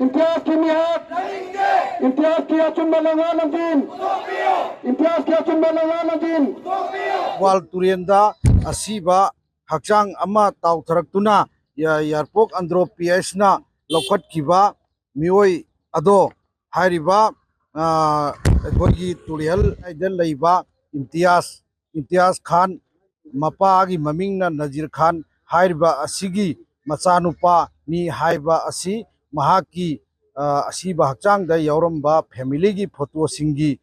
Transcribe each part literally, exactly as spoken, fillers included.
ꯏꯝꯇꯤꯌꯥꯖꯀꯤ ꯃꯤꯍꯥꯠ! ꯏꯝꯇꯤꯌꯥꯖꯀꯤ ꯑꯆꯨꯝꯕ ꯂꯧꯅꯥ ꯂꯝꯖꯤꯡ! ꯏꯝꯇꯤꯌꯥꯖꯀꯤ ꯑꯆꯨꯝꯕ ꯂꯧꯅꯥ ꯂꯝꯖꯤꯡ! ꯊꯧꯕꯥꯜ ꯇꯨꯔꯦꯟꯗ ꯑꯁꯤꯕ ꯍꯛꯆꯥꯡ ꯑꯃ ꯇꯥꯎꯊꯔꯛꯇꯨꯅ ꯌꯥ-, ꯌꯥꯏꯔꯤꯄꯣꯛ ꯑꯟꯗ꯭ꯔꯣ ꯄꯤ ꯑꯩꯆꯅ ꯂꯧꯈꯠꯈꯤꯕ ꯃꯤꯑꯣꯏ ꯑꯗꯣ ꯍꯥꯏꯔꯤꯕ, ꯑ, ꯑꯩꯈꯣꯏꯒꯤ ꯇꯨꯔꯦꯜ ꯍꯥꯏꯗ ꯂꯩꯕ ꯏꯝꯇꯤꯌꯥꯖ, ꯏꯝꯇꯤꯌꯥꯖ ꯈꯥꯟ, ꯃꯄꯥꯒꯤ ꯃꯃꯤꯡꯅ ꯅꯖꯤꯔ ꯈꯥꯟ ꯍꯥꯏꯔꯤꯕ ꯑꯁꯤꯒꯤ ꯃꯆꯥꯅꯨꯄꯥꯅꯤ ꯍꯥꯏꯕ ꯑꯁꯤ ꯃꯍꯥꯛꯀꯤ, ꯑ, ꯑꯁꯤꯕ ꯍꯛꯆꯥꯡꯗ ꯌꯥꯎꯔꯝꯕ ꯐꯦꯃꯤꯂꯤꯒꯤ ꯐꯣꯇꯣꯁꯤꯡꯒꯤ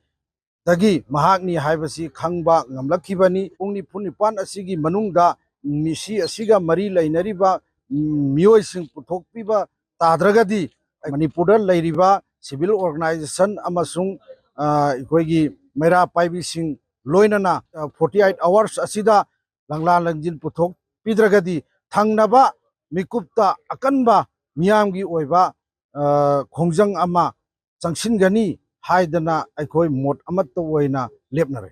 ꯗꯒꯤ ꯃꯍꯥꯛꯅꯤ ꯍꯥꯏꯕꯁꯤ ꯈꯪꯕ ꯉꯝꯂꯛꯈꯤꯕꯅꯤ꯫ ꯄꯨꯡ ꯅꯤꯐꯨ ꯅꯤꯄꯥꯟ ꯑꯁꯤꯒꯤ ꯃꯅꯨꯡꯗ ꯃꯤꯁꯤ ꯑꯁꯤꯒ ꯃꯔꯤ ꯂꯩꯅꯔꯤꯕ, ꯎꯝ, ꯃꯤꯑꯣꯏꯁꯤꯡ ꯄꯨꯊꯣꯛꯄꯤꯕ ꯇꯥꯗ꯭ꯔꯒꯗꯤ ꯃꯅꯤꯄꯨꯔꯗ ꯂꯩꯔꯤꯕ civil organization ꯑꯃꯁꯨꯡ, ꯑ, ꯑꯩꯈꯣꯏꯒꯤ ꯃꯩꯔꯥ ꯄꯥꯏꯕꯤꯁꯤꯡ ꯂꯣꯏꯅꯅ, ꯑ, forty eight hours ꯑꯁꯤꯗ ꯂꯪꯂꯥ ꯂꯪꯖꯤꯟ ꯄꯨꯊꯣꯛꯄꯤꯗ꯭ꯔꯒꯗꯤ ꯊꯪꯅꯕ ꯃꯤꯀꯨꯞꯇ ꯑꯀꯟꯕ ꯃꯤꯌꯥꯝꯒꯤ ꯑꯣꯏꯕ, ꯑ, ꯈꯣꯡꯖꯪ ꯑꯃ ꯆꯪꯁꯤꯟꯒꯅꯤ ꯍꯥꯏꯗꯅ ꯑꯩꯈꯣꯏ ꯃꯣꯠ ꯑꯃꯠꯇ ꯑꯣꯏꯅ ꯂꯦꯞꯅꯔꯦ꯫